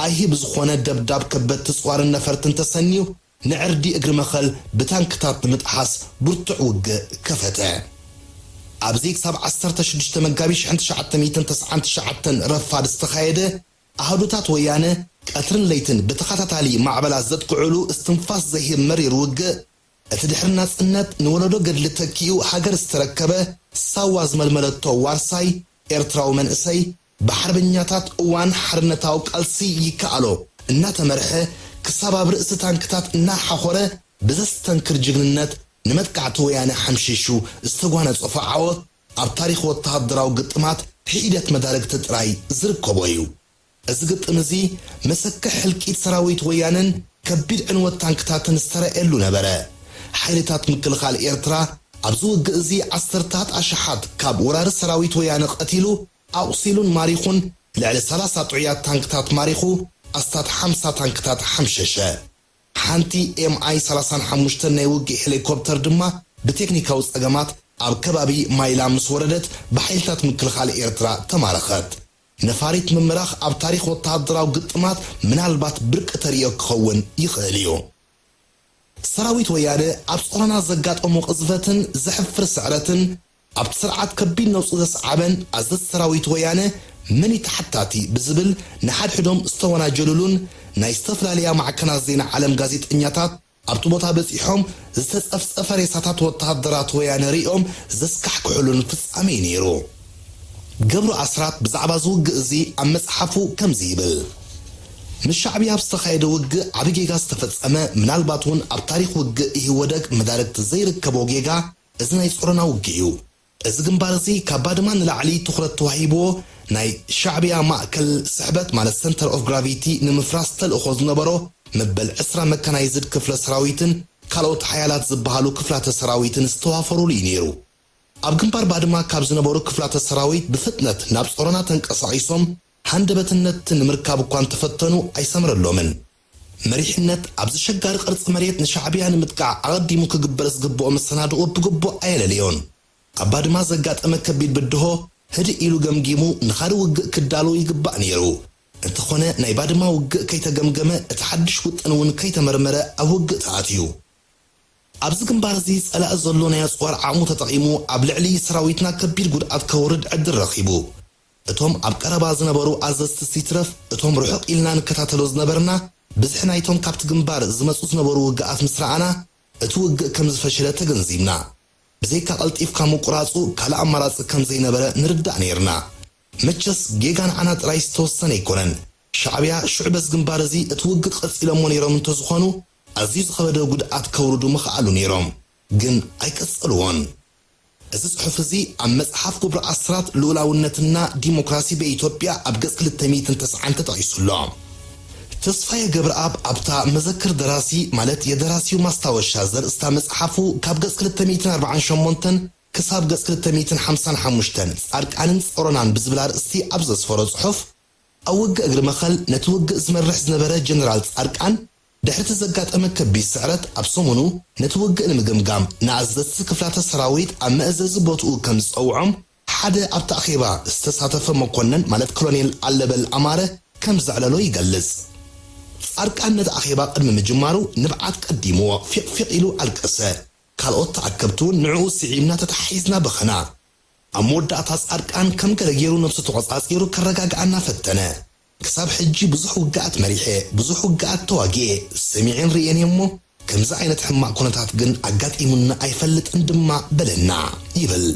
ኣይሂ ብዝኾነ ደብዳብ ከበድቲ ጽዋርን ነፈርትን ተሰንዩ፣ ንዕርዲ እግሪ መኸል ብታንክታት ንምጥሓስ ብርቱዕ ውግእ ከፈተ። ኣብዚ ክሳብ ዓሰርተ ሽዱሽተ መጋቢት ሽሕን ትሽዓተ ሚእትን ተስዓን ትሽዓተን ረፋድ ዝተኻየደ፣ ኣሃዱታት ወያነ ቀትርን ለይትን ብተኸታታሊ ማዕበላት ዘጥቅዕሉ እስትንፋስ ዘይህብ መሪር ውግእ፣ እቲ ድሕሪ ናጽነት ንወለዶ ገድሊ ተኪኡ ሃገር ዝተረከበ፣ ሳዋ ዝመልመለቶ ዋርሳይ ኤርትራዊ መንእሰይ፣ ብሓርበኛታት እዋን ሓርነታዊ ቃልሲ ይከኣሎ እናተመርሐ፣ ክሳብ ኣብ ርእሲ ታንክታት እናሓኾረ ብዘስተንክር ጅግንነት ንመጥቃዕቲ ወያነ ሓምሺሹ ዝተጓነጸፎ ዓወት፣ ኣብ ታሪኽ ወተሃደራዊ ግጥማት ሒደት መዳርግቲ ጥራይ ዝርከቦ እዩ። እዚ ግጥም እዚ፣ መሰክሕ ህልቂት ሰራዊት ወያነን ከቢድ ዕንወት ታንክታትን ዝተረኣየሉ ነበረ። ሓይልታት ምክልኻል ኤርትራ፣ ኣብዚ ውግእ እዚ ዓሰርታት ኣሽሓት ካብ ወራሪ ሰራዊት ወያነ ቀቲሉ፣ ኣቑሲሉን ማሪኹን፣ ልዕሊ ሰላሳ ጥዑያት ታንክታት ማሪኹ፣ ኣስታት ሓምሳ ታንክታት ሓምሸሸ። ሓንቲ ኤም ኣይ ሰላሳን ሓሙሽተን ናይ ውግእ ሄሊኮፕተር ድማ ብቴክኒካዊ ጸገማት ኣብ ከባቢ ማይላ ምስ ወረደት፣ ብሓይልታት ምክልኻል ኤርትራ ተማረኸት። ነፋሪት ምምራኽ ኣብ ታሪኽ ወተሃደራዊ ግጥማት ምናልባት ብርቂ ተርእዮ ክኸውን ይኽእል እዩ። ሰራዊት ወያነ ኣብ ጾሮና ዘጋጠሞ ቅዝፈትን ዘሕፍር ስዕረትን፣ ኣብቲ ስርዓት ከቢድ ነውጺ ዘስዓበን ኣዘዝቲ ሰራዊት ወያነ መን እዩ ተሓታቲ ብዝብል ንሓድሕዶም ዝተወናጀሉሉን፣ ናይ ዝተፈላለያ ማዕከናት ዜና ዓለም ጋዜጠኛታት ኣብቲ ቦታ በጺሖም ዝተጸፍጸፈ ሬሳታት ወተሃደራት ወያነ ሪኦም ዘስካሕክሑሉን ፍጻመ እዩ ነይሩ። ገብሩ ኣስራት ብዛዕባ እዚ ውግእ እዚ ኣብ መጽሓፉ ከምዚ ይብል። ምስ ሻዕብያ ኣብ ዝተኻየደ ውግእ ዓቢ ጌጋ ዝተፈጸመ፣ ምናልባት እውን ኣብ ታሪኽ ውግእ ኢህወደግ መዳርግቲ ዘይርከቦ ጌጋ፣ እዚ ናይ ጾሮና ውግእ እዩ። እዚ ግንባር እዚ ካብ ባድማ ንላዕሊ ትኹረት ተዋሂብዎ፣ ናይ ሻዕብያ ማእከል ስሕበት ማለት ሰንተር ኦፍ ግራቪቲ ንምፍራስ ተልእኾ ዝነበሮ መበል ዕስራ መካናይዝድ ክፍለ ሰራዊትን ካልኦት ሓያላት ዝበሃሉ ክፍላተ ሰራዊትን ዝተዋፈሩሉ እዩ ነይሩ። ኣብ ግንባር ባድማ ካብ ዝነበሩ ክፍላተ ሰራዊት ብፍጥነት ናብ ጾሮና ተንቀሳቒሶም ሃንደበትነት ንምርካብ እኳ እንተፈተኑ ኣይሰምረሎምን። መሪሕነት ኣብዚ ሸጋሪ ቅርጺ መሬት ንሻዕብያ ንምጥቃዕ ኣቐዲሙ ክግበር ዝግብኦ መሰናድኦ ብግቡእ ኣየለለዮን። ኣብ ባድማ ዘጋጠመ ከቢድ ብድሆ ህድእ ኢሉ ገምጊሙ ንኻልእ ውግእ ክዳሎ ይግባእ ነይሩ። እንተኾነ ናይ ባድማ ውግእ ከይተገምገመ እቲ ሓድሽ ውጥን እውን ከይተመርመረ ኣብ ውግእ ተኣትዩ። ኣብዚ ግንባር እዚ ጸላኢ ዘሎ ናይ ኣጽዋር ዓቕሙ ተጠቒሙ ኣብ ልዕሊ ሰራዊትና ከቢድ ጉድኣት ከውርድ ዕድል ረኺቡ። እቶም ኣብ ቀረባ ዝነበሩ ኣዘዝቲ ሲትረፍ እቶም ርሑቕ ኢልና ንከታተሎ ዝነበርና ብዝሒ ናይቶም ካብቲ ግንባር ዝመጹ ዝነበሩ ውግኣት ምስ ረኣና እቲ ውግእ ከም ዝፈሸለ ተገንዚብና። ብዘይካ ቀልጢፍካ ምቁራጹ ካልእ ኣማራጺ ከም ዘይነበረ ንርዳእ ነይርና። መቸስ ጌጋ ንዓና ጥራይ ዝተወሰነ ኣይኮነን። ሻዕብያ ሽዑ በዚ ግንባር እዚ እቲ ውግእ ቀጺሎሞ ነይሮም እንተዝኾኑ ኣዝዩ ዝኸበደ ጉድኣት ከውርዱ ምኽኣሉ ነይሮም። ግን ኣይቀጸልዎን። እዚ ጽሑፍ እዚ ኣብ መጽሓፍ ግብሩ ኣስራት ልኡላውነትና ዲሞክራሲ በኢትዮጵያ ኣብ ገጽ ክልተ ሚእትን ተስዓን ተጠቒሱ ኣሎ። ተስፋየ ገብረኣብ ኣብታ መዘክር ደራሲ ማለት የደራሲው ማስታወሻ ዘርእስታ መጽሓፉ ካብ ገጽ ክልተ ሚእትን ኣርባዓን ሸሞንተን ክሳብ ገጽ ክልተ ሚእትን ሓምሳን ሓሙሽተን ጻድቃንን ጸሮናን ብዝብል ኣርእስቲ ኣብ ዘስፈሮ ጽሑፍ ኣብ ውግእ እግሪ መኸል ነቲ ውግእ ዝመርሕ ዝነበረ ጀነራል ጻድቃን ድሕሪ እቲ ዘጋጠመ ከቢድ ስዕረት ኣብ ሰሙኑ ነቲ ውግእ ንምግምጋም ንኣዘዝቲ ክፍላተ ሰራዊት ኣብ መእዘዚ ቦትኡ ከም ዝጸውዖም ሓደ ኣብቲ ኣኼባ ዝተሳተፈ መኮነን ማለት ኮሎኔል ኣለበል ኣማረ ከም ዘዕለሎ ይገልጽ። ጻድቃን ነቲ ኣኼባ ቅድሚ ምጅማሩ ንብዓት ቀዲምዎ ፊቕ ፊቕ ኢሉ ኣልቀሰ። ካልኦት ተኣከብቲ እውን ንዕኡ ስዒብና ተተሓሒዝና በኸና። ኣብ መወዳእታ ጻድቃን ከም ገለ ገይሩ ነብሱ ተቖጻጺሩ ከረጋግኣና ፈተነ። ክሳብ ሕጂ ብዙሕ ውግኣት መሪሐ፣ ብዙሕ ውግኣት ተዋጊኤ፣ ሰሚዔን ርእየን እየ እሞ ከምዚ ዓይነት ሕማቕ ኩነታት ግን ኣጋጢሙኒ ኣይፈልጥን ድማ በለና ይብል።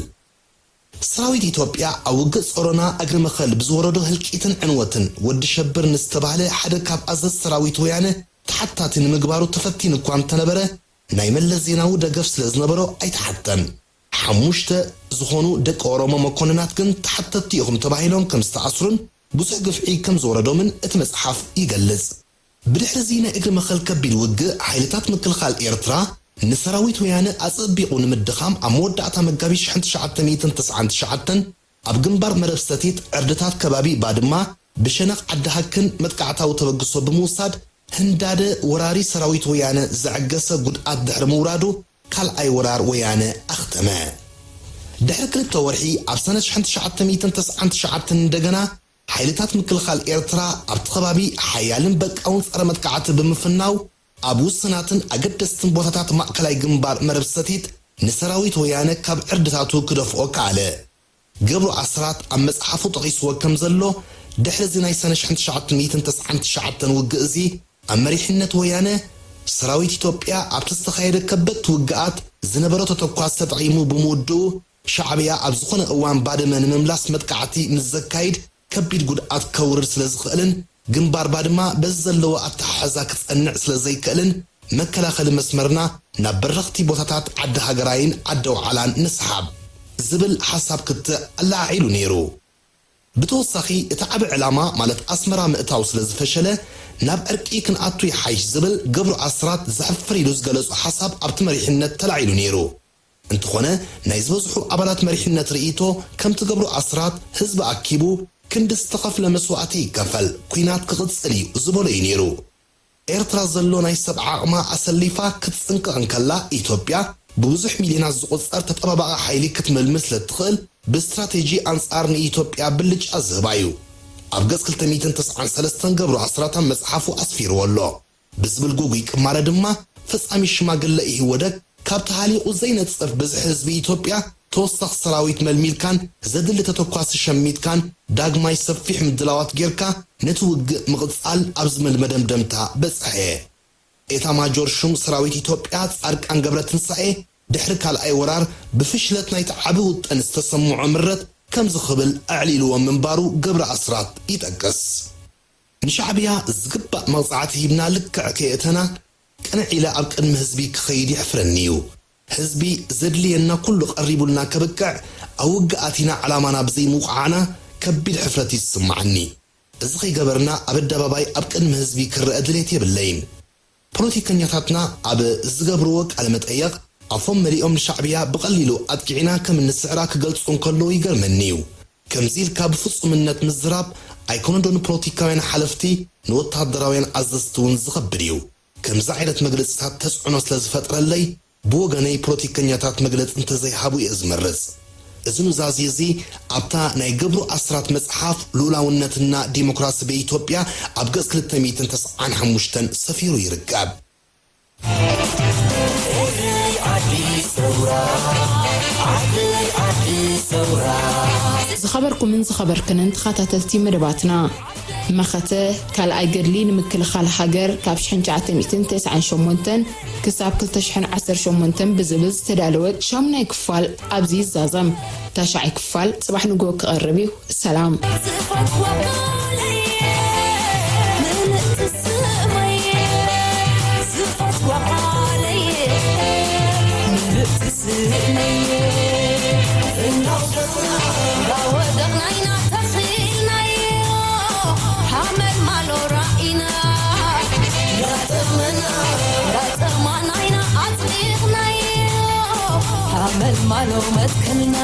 ሰራዊት ኢትዮጵያ ኣብ ውግእ ጾሮና እግሪ መኸል ብዝወረዶ ህልቂትን ዕንወትን ወዲ ሸብር ንዝተባህለ ሓደ ካብ ኣዘዝ ሰራዊት ወያነ ተሓታቲ ንምግባሩ ተፈቲኑ እኳ እንተነበረ ናይ መለስ ዜናዊ ደገፍ ስለ ዝነበሮ ኣይተሓተን። ሓሙሽተ ዝኾኑ ደቂ ኦሮሞ መኮንናት ግን ተሓተትቲ ኢኹም ተባሂሎም ከም ዝተኣስሩን ብዙሕ ግፍዒ ከም ዝወረዶምን እቲ መጽሓፍ ይገልጽ። ብድሕሪ እዚ ናይ እግሪ መኸል ከቢድ ውግእ ሓይልታት ምክልኻል ኤርትራ ንሰራዊት ወያነ ኣጸቢቑ ንምድኻም ኣብ መወዳእታ መጋቢት ሽሕን ትሽዓተ ሚእትን ተስዓን ትሽዓተን ኣብ ግንባር መረብ ሰቲት ዕርድታት ከባቢ ባድማ ብሸነኽ ዓዲ ሃክን መጥቃዕታዊ ተበግሶ ብምውሳድ ህንዳደ ወራሪ ሰራዊት ወያነ ዘዕገሰ ጉድኣት ድሕሪ ምውራዱ ካልኣይ ወራር ወያነ ኣኽተመ። ድሕሪ ክልተ ወርሒ ኣብ ሰነ ሽሕን ትሽዓተ ሚእትን ተስዓን ትሽዓተን እንደገና ሓይልታት ምክልኻል ኤርትራ ኣብቲ ከባቢ ሓያልን በቃውን ጸረ መጥቃዕቲ ብምፍናው ኣብ ውሱናትን ኣገደስትን ቦታታት ማእከላይ ግንባር መረብ ሰቲት ንሰራዊት ወያነ ካብ ዕርድታቱ ክደፍኦ ከኣለ። ገብሩ ኣስራት ኣብ መጽሓፉ ጠቒስዎ ከም ዘሎ ድሕሪ እዚ ናይ ሰነ ሽሕን ትሽዓተ ሚእትን ተስዓን ትሽዓተን ውግእ እዚ ኣብ መሪሕነት ወያነ ሰራዊት ኢትዮጵያ ኣብቲ ዝተኻየደ ከበድቲ ውግኣት ዝነበሮ ተተኳስ ተጠቒሙ ብምውድኡ ሻዕብያ ኣብ ዝኾነ እዋን ባድመ ንምምላስ መጥቃዕቲ ምስ ዘካይድ ከቢድ ጉድኣት ከውርድ ስለ ዝኽእልን ግንባር ባድማ በዚ ዘለዎ ኣተሓሕዛ ክጸንዕ ስለ ዘይክእልን መከላኸሊ መስመርና ናብ በረኽቲ ቦታታት ዓዲ ሃገራይን ዓዲ ኣውዓላን ንስሓብ ዝብል ሓሳብ ክትዕ ኣለዓዒሉ ነይሩ። ብተወሳኺ እቲ ዓቢ ዕላማ ማለት ኣስመራ ምእታው ስለ ዝፈሸለ ናብ ዕርቂ ክንኣቱ ይሓይሽ ዝብል ገብሩ ኣስራት ዘሕፍር ኢሉ ዝገለጾ ሓሳብ ኣብቲ መሪሕነት ተላዒሉ ነይሩ። እንተኾነ ናይ ዝበዝሑ ኣባላት መሪሕነት ርእይቶ ከምቲ ገብሩ ኣስራት ህዝቢ ኣኪቡ ክንዲ ዝተኸፍለ መስዋእቲ ይከፈል ኲናት ክቕጽል እዩ ዝበሎ እዩ ነይሩ። ኤርትራ ዘሎ ናይ ሰብ ዓቕማ ኣሰሊፋ ክትጽንቀቕ እንከላ ኢትዮጵያ ብብዙሕ ሚልዮናት ዝቑጸር ተጠባባቒ ሓይሊ ክትምልምል ስለ እትኽእል ብስትራቴጂ ኣንጻር ንኢትዮጵያ ብልጫ ዝህባ እዩ። ኣብ ገጽ ክልተ ሚእትን ተስዓን ሰለስተን ገብሩ ኣስራት ኣብ መጽሓፉ ኣስፊርዎ ኣሎ። ብዝብል ጉጉይ ቅማረ ድማ ፈጻሚ ሽማግለ ኢህወደግ ካብቲ ሃሊቑ ዘይነጽፍ ብዝሒ ህዝቢ ኢትዮጵያ ተወሳኺ ሰራዊት መልሚልካን ዘድሊ ተተኳሲ ሸሚትካን ዳግማይ ሰፊሕ ምድላዋት ጌርካ ነቲ ውግእ ምቕጻል ኣብ ዝብል መደምደምታ በጽሐ። ኤታማጆር ሹም ሰራዊት ኢትዮጵያ ጻድቃን ገብረትንሳኤ ድሕሪ ካልኣይ ወራር ብፍሽለት ናይቲ ዓቢ ውጥን ዝተሰምዖ ምረት ከምዚ ክብል ኣዕሊልዎ ምንባሩ ገብረ ኣስራት ይጠቅስ። ንሻዕብያ ዝግባእ መቕጻዕቲ ሂብና ልክዕ ከየእተና ቅንዕ ኢለ ኣብ ቅድሚ ህዝቢ ክኸይድ የሕፍረኒ እዩ። ህዝቢ ዘድልየና ኩሉ ቀሪቡልና ከብቅዕ ኣብ ውግእ ኣቲና ዕላማና ብዘይምውቕዓና ከቢድ ሕፍረት እዩ ዝስምዓኒ። እዚ ከይገበርና ኣብ ኣደባባይ ኣብ ቅድሚ ህዝቢ ክረአ ድሌት የብለይን። ፖለቲከኛታትና ኣብ ዝገብርዎ ቃለ መጠየቕ ኣፎም መሊኦም ንሻዕብያ ብቐሊሉ ኣጥቂዕና ከም እንስዕራ ክገልጹ እንከለዉ ይገርመኒ እዩ። ከምዚ ኢልካ ብፍጹምነት ምዝራብ ኣይኮነዶ ንፖለቲካውያን ሓለፍቲ፣ ንወታደራውያን ኣዘዝቲ እውን ዝኸብድ እዩ። ከምዚ ዓይነት መግለጺታት ተጽዕኖ ስለ ዝፈጥረለይ፣ ብወገነይ ፖለቲከኛታት መግለጺ እንተዘይሃቡ እየ ዝመርጽ። እዚ ኑዛዜ እዚ ኣብታ ናይ ገብሩ ኣስራት መጽሓፍ ልኡላውነትና ዲሞክራሲ በኢትዮጵያ ኣብ ገጽ ክልተ ሚእትን ተስዓን ሓሙሽተን ሰፊሩ ይርከብ። ዝኸበርኩምን ዝኸበርክንን ተኸታተልቲ መደባትና፣ መኸተ ካልኣይ ገድሊ ንምክልኻል ሃገር ካብ ሽሕን ትሽዓተ ሚእትን ተስዓን ሸሞንተን ክሳብ ክልተ ሽሕን ዓሰርተ ሸሞንተን ብዝብል ዝተዳለወ ሻሙናይ ክፋል ኣብዚ ይዛዘም። ታሽዓይ ክፋል ጽባሕ ንግሆ ክቐርብ እዩ። ሰላም። ዝፈትዋ ቃለይ ምልእቲ ስመይ ዝፈትዋ ቃለይ ምልእቲ ስመይ እናውደቕና እንዳወደቕና ኢና ተኺልናዮ ሓመልማሎ ራኢና እንዳጠመና እንዳጠማና ኢና ኣጽዲቕናዮ ሓመልማሎ መትከልና